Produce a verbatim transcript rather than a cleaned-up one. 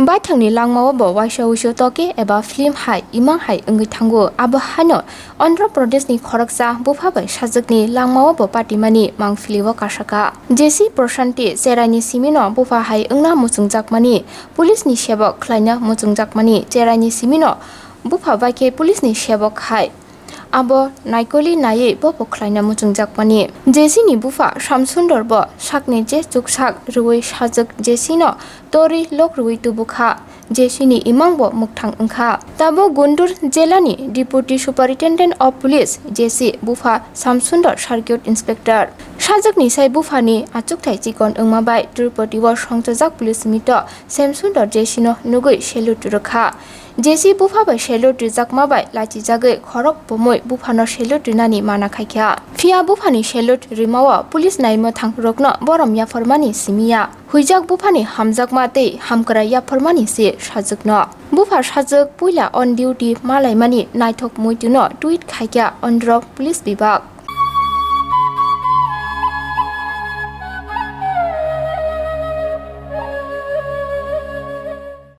Baithangni langmao bo waisa wuisu toke eba film hai imang hai wngwi thango. Abo haino Andhra Pradeshni khoroksa bupha bai sajwkni langmao bo patimani mangpilio kasaka. J C Prashanti cheraini simino bupha hai wngna muchungjakmani, police ni sebok khlaina muchungjakmani, cheraini simino bupha bai khe police ni sebok hai. Abo naikoli naiwi bobo khlaina muchungjak mani. J C ni bupha Samsundor bo sakni je chuksak rwui sajwk J C no torwi lok rwui tubu kha. J C ni imang bo mwkthang wngkha. Tabuk Guntur jela ni Deputy Superintendent of Police, J C, bupha Samsundor Circuit Inspector. Sajwk ni sai bupha ni achukthai chikon wngma bai Tirupati o songchajak police meet o Samsundor J C no nugui salute rwkha. J C bupha bai salute rijakma bai lachijagwi khorok pomwi buphano salute rinani mana khaikha. Phiya buphani salute rimao police naimwthang rokno borom yapharmani simiya. Huijak buphani hamjakma tei hamkrai yapharmani se sajwkno. Bupha sajwk puila on duty malaimani naithok muituno tweet khaikha Andhra Police Bibhag.